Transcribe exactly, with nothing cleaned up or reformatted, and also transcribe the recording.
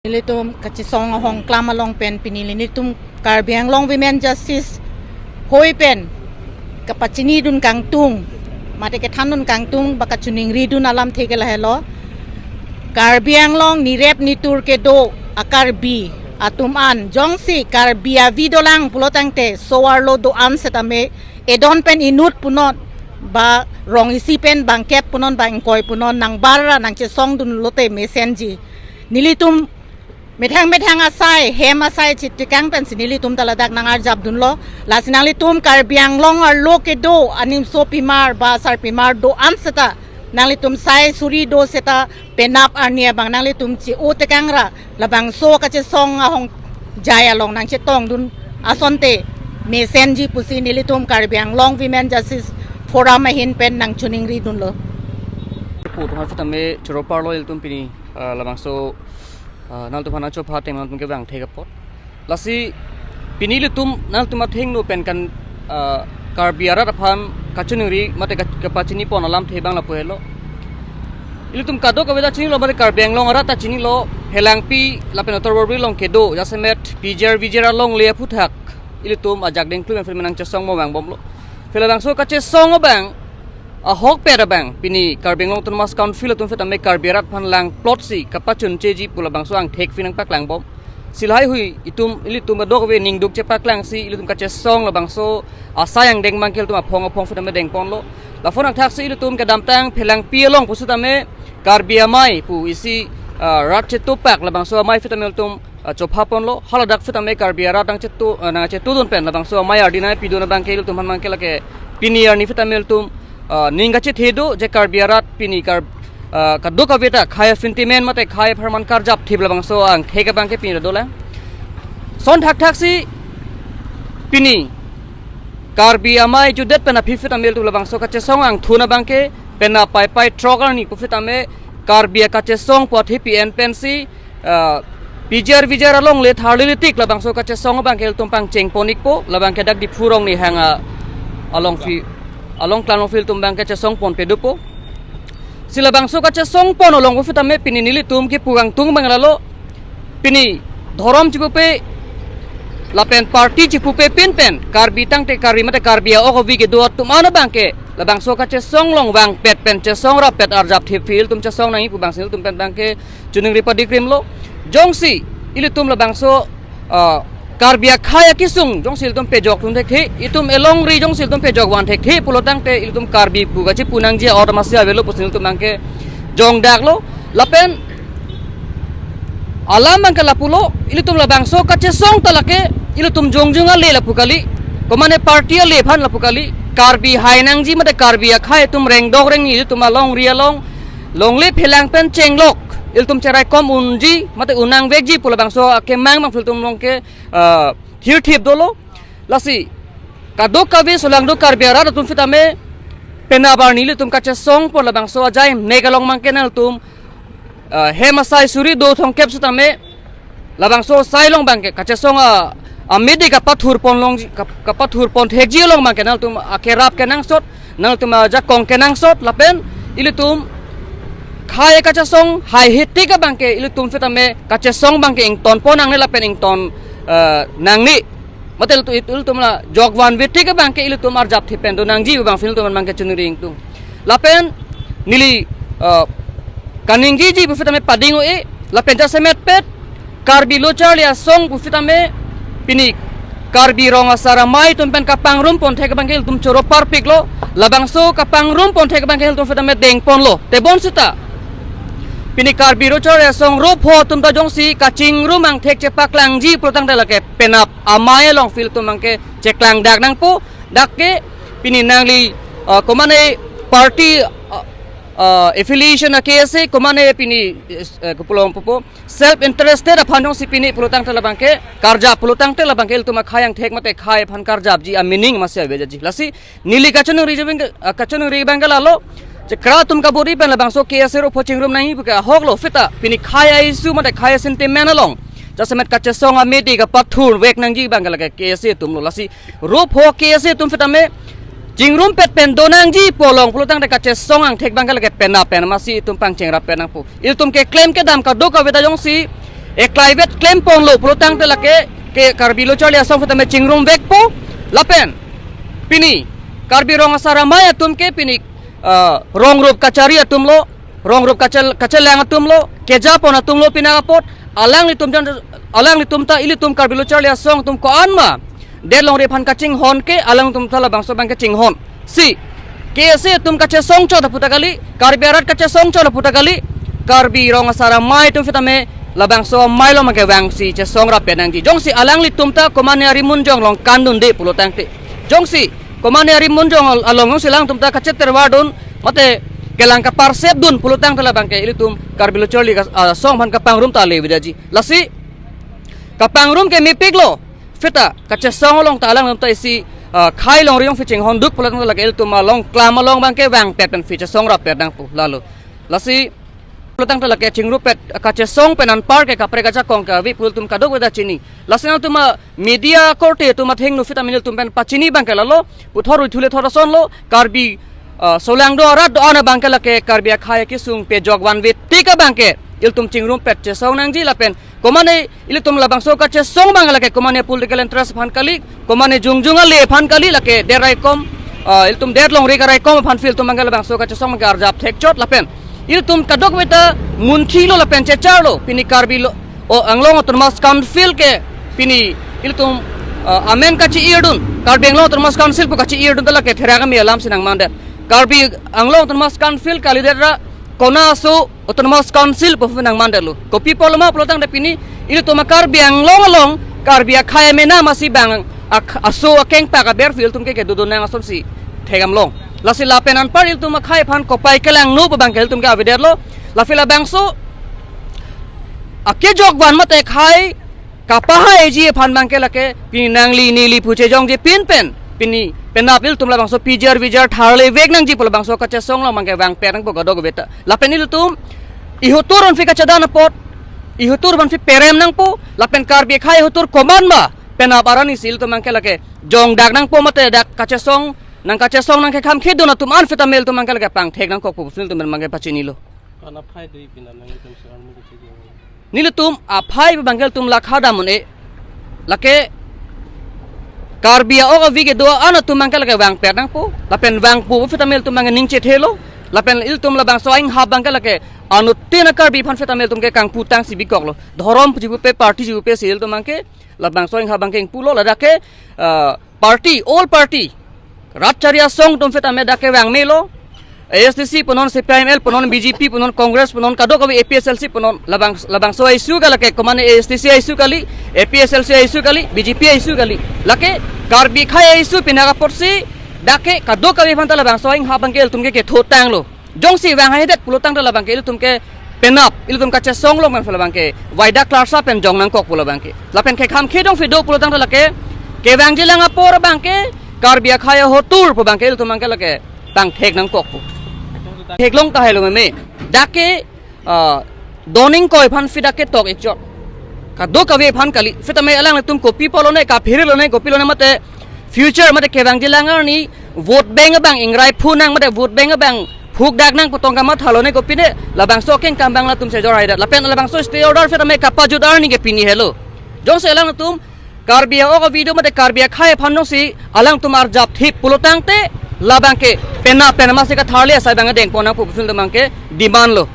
Nelitum kachesong ahong klam along pen pini nelitum Karbi Anglong Women Justice hoi pen kapachinidun kangtung, mate kethandun kangtung, ba kachiningridun alamthe ke lahelo. Karbi Anglong nirep nitur kedo a-Karbi atum an jongsi Karbi avi dolang pulotangte so-arlo do-an setame edon pen inut punon, ba rong isi pen bangkep punon, ba ingkoi punon, nang bar ra nangchesongdun lote mesenji. Nelitum methang methang asai, hem asai chitikang pensi nelitum ta ladak nangarjapdunlo. Lasi nanglitum Karbi Anglong arlo kedo animsopimar ba sarpimar do-an seta, nanglitum sai suri do seta, penap arni abang nanglitum chi-o tekang ra, labangso kachesong ahong jai along nangchetongdun asonte mesenji pusi nelitum Karbi Anglong Women Justice Forum ahin pen nangchiningridunlo. Pu atum aphan setame choro parlo ilitum pini, ah, labangso, ah, nangtum aphan chopha atheng nangtum kevang thek apot. Lasi pini ilitum nangtum athengno pen kan, ah, Karbi arat aphan kachiningri mate ka-, kapachinipon alamthe abang lapu helo. Ilitum kadokave ta chinilo, mate Karbi Anglong arat ta chinilo, Phelangpi lapen Uttar Borbil along kedo jasemet P G R V G R alongle aphuthak ilitum ajak dengklum aphan nangchesong mo vangbomlo. Phe labangso kachesong abang ahokpet abang pini Karbi Anglong Autonomous Council atum setame Karbi arat aphan langplotsi kapachuncheji pu labangso angthek aphi nangpaklangbom. Si lahaihui itum, ilitum kadokave ningduk chepaklangsi ilitum kachesong labangso asai angdeng abangke ilitum aphong aphong setame dengponlo. Lapuson angthaksi ilitum kedamtang Phelangpi along pusetame Karbi Amei pu isi, ah, rat chetupak labangso amei setame ilitum, ah, chophaponlo. Haladak setame Karbi arat nangchetu, ah, nangchetudun pen labangso amei ardi nangpidun abangke ilitum aphan abangke lake pini arni setame ilitum, ah, ning kachethe do je Karbi arat pini Kar-, ah, kadokave ta khei aphan timen mate khei apharman karjapthip labangso angthek abangke pini dolang. Lason thakthaksi pini Karbi Amei jutdet pen aphi setame ilitum labangso kachesong angthun abangke penap Paipai throk arni pu setame Karbi akachesong pu athepi en pensi, ah, P G R V G R alongle tharli tik labangso kachesong abangke ilitum pangchengpon-ikpo, labangke dak Diphu Rongnihang a-, alongphi, along klang alongphi ilitum abangke chesongponpe dopo. Si labangso kachesongpon along pu setame pini nelitum kepu kangtung abang lalo. Pini dhorom chipupe lapen party chipupe pinpen Karbi tangte Karbi mate Karbi a-ok avi kedo atum an abangke labangso kachesong along vangpet pen chesong rappet arjapthip aphi ilitum chesong nangji pu abangsi ilitum pen abangke chiningri padikrimlo. Jongsi ilitum labangso, ah, Karbi akhei akesung jongsi ilitum pejokdun thekthe, itum elongri jongsi ilitum pejokvan thekthe pulotangte ilitum Karbi pu kachipu nangji a-ot amatsi avelo pusi ilitum abangke jongdaklo. Lapen alam abangke lapulo, ilitum labangso kachesong ta lake ilitum jongjung ale lapu kali, komane party ale aphan lapu kali, Karbi hai nangji mate Karbi akhei atum rengdok rengni ilitum alongri along longle phelang pen chenglok ilitum cheraikom unji mate un nangvekji pu labangso akemang abang ilitum along ke, ah, thirthip dolo. Lasi kadokave solangdo Karbi arat atum setame penap arni ilitum kachesongpon labangso ajai mek along abangke nangtum, ah, hem asai suri do thomkep setame labangso asai along abangke kachesong a, amidi kapathurpon long, kap-, kapathurpon thekji along abangke nangtum akerap kenangsot, nangtum ajakong kenangsot lapen ilitum khei kachesong haihe tik abangke ilitum setame kachesong abangke ingtonpon nangne lapen ington, eh, nangne. Mate ilitu-, ilitum la jokvanve tik abangke ilitum arjapthip pen do nangji pu abangsi ilitum abangke chiningri ingtung. Lapen neli, eh, kaningjiji pu setame pading-o-e, lapen jasemetpet Karbi Lo Charli Asong pu setame pini Karbi Rong Asar Amei atum pen kapangrumpon thek abangke ilitum choro parpiklo, labangso kapangrumpon thek abangke ilitum setame dengponlo. Tebon seta pini Karbi Lo Charli Asong ropho atum ta jongsi kachingrum angthek chepaklangji pulotangte lake penap amei alongphi ilitum abangke cheklangdak nangpo, dak ke pini nangli, ah, komane party, ah, ah, affiliation a-case, komane pini, eh, eh, kopulong pupo, self interested aphan jongsi pini pulotangte labangke karjap pulotangte labangke ilitum akhei angthek mate khei aphan karjapji a-meaning amatsi aveji. Lasi neli kachiningri abangke, ah, kachiningri abangke lalo, je kra atum kabor-i pen labangso K S A ropho chingrum nangji puke ahoklo, seta pini khei a-issue mate khei a-sentiment along jasemet kachesong amidi kapathurvek nangji abangke lake K S A atumlo. Lasi ropho K S A atum setame chingrumpet pen do nangji pu along pulotangte kachesong angthek abangke lake penap pen amatsi itum pangchengrap pen nangpo. Ilitum keklem kedam kadokave ta jongsi eklaivet klemponlo pulotangte lake ke Karbi Lo Charli Asong aphuthak me chingrum vekpo lapen pini Karbi Rong Asar Amei atum ke pini, ah, rong rup kachari atumlo, rong rup kachel-, kachelang atumlo, kejapon atumlo pini apot, alanglitum jan, alanglitum ta ilitum Karbi Lo Charli Asong atum ko-an ma det longri aphan kachinghon ke alangtum ta labangso abang kachinghon. Si, K S A atum kachesong chot aphuthak kali, Karbi arat kachesong chot aphuthak kali, Karbi Rong Asar Amei atum aphuthak me labangso amei along abang ke vangsi chesong rapet nangji. Jongsi alanglitum ta komane ari munjong along kandunde pulotangte, jongsi komane ari munjong al-, along jongsi alangtum ta kachetervar dun, mate kelang kaparsep dun pulotangte labang ke ilitum Karbi Lo Charli As-, Asong aphan kapangrum ta le vedaji. Lasi kapangrum ke mepiklo. Aphuthak kachesong along ta alangtum ta isi, ah, khei longri jongsi chinghon duk pulotangte lake ilitum along klam along abang ke vangpet pensi chesong rapet nangpo lalo. Lasi pulotangte lake chingrumpet kachesong pen anpar ke kaprek ajakong ke ave pu ilitum kadokave ta chini. Lasi nangtum, ah, media korte atum athengno aphuthak me ilitum pen pachini abang ke lalo, puthot ruithule thot asonlo, Karbi, ah, solangdo arat do-an abang ke lake Karbi akhei akesung pejok vanve tik abang ke ilitum chingrumpet chesong nangji lapen komane ilitum labangso kachesong abang lake komane political interest aphan kali, komane jongjong ale aphan kali, lake det raikom, ah, ilitum det longri karaikom aphansi ilitum abang ke labangso kachesong abang ke arjap thek chot lapen ilitum kadokave ta munthilo lapen checharlo, pini Karbi Lo-, o, Anglong Autonomous Council ke pini ilitum, ah, amen kachi-irdun, Karbi Anglong Autonomous Council pu kachi-irdun ta lake therak amei alam si nangmandet. Karbi Anglong Autonomous Council kalidet ra kona aso Autonomous Council pu nangmandetlo. Kopi apotlo ma pulotangte pini ilitum a-Karbi Anglong along Karbi akhei amena masi abang ak-, aso akengpak aber aphi ilitum ke kedodun nang asonsi thekdam long. Lasi lapen anpar ilitum akhei aphan kopai kelangno pu abang ke ilitum ke avedetlo. Lasi labangso akejok van mate khei kapahaiji aphan abang ke lake pini nangli neli pu chejongje pin pen pini penap ilitum labangso P G R, V G R tharle vek nangji pu labangso kachesong along abang ke vangpet nangpo kadokave ta. Lapen ilitum ihutur aphansi kachedan apot, ihutur aphansi perem nangpo, lapen Karbi akhei ihutur komat ma penap arni si ilitum abang ke lake jongdak nangpo mate dak kachesong, nangkachesong nangkekhamkhedun atum an aphuthak me ilitum abang ke lake pangthek nangkokpo pu ilitum abang ke pachinilo. Ko-an aphai do-i pini nanglitum si armu kachejong? Nelitum aphai abang ke ilitum lakha dam un-e. Lake Karbi a-ok avi kedo-an atum abang ke lake vangpet nangpo. Lapen vangpo aphuthak me ilitum abang ke ning chethelo. Lapen ilitum labangso ahinghap abang ke lake anuttin a-Karbi aphan aphuthak me ilitum ke kangpu tangsi bikoklo. Dhorom puji pupe, party ji pupe si ilitum abang ke labangso ahinghap abang ke ingpulo, ladak ke, ah, party, all party, rat chari asong atum aphuthak me dak ke vangmelo. A S D C punon, C P I M L punon, B J P punon, Congress punon, kadokave A P H L C punon, labang, labangso a-issue ke lake komane A S D C a-issue kali, A P H L C a-issue kali, B J P a-issue kali. Lake Karbi akhei a-issue pini apotsi dak ke kadokave aphan ta labangso ahinghap abang ke ilitum ke kethotanglo. Jongsi vang haihedet pulotangte labang ke ilitum ke penap, ilitum kachesong along pen labang ke waida klarsa pen jong nangkokpo labang ke. Lapen kekhamkhedun aphi do pulotangte lake kevangjilang apor abang ke Karbi akhei ahotur pu abang ke ilitum abang ke lake pangthek nangkokpo. Theklong tahai lo meme. Dak ke, ah, doning koi aphansi dak ke tok ikchot. Kadokave aphan kali. Aphuthak me alanglitum kopi apotlo ne, kaphere lo ne, kopi lo ne mate future mate kevangjilang arni vote bank abang ingrai phunang mate vote bank abang phukdak nang pu tong kamathalo ne kopine, labangso akengkam abang latum chejor haidat. Lapen labangso stay order aphuthak me kapajut arni ke pini helo. Jongsi alangtum Karbi a-ok avi do mate Karbi akhei aphan jongsi alangtum arjap thip pulotangte labang ke penap pen masi katharle asai abang dengpon nangpo pu ilitum abang ke demand lo.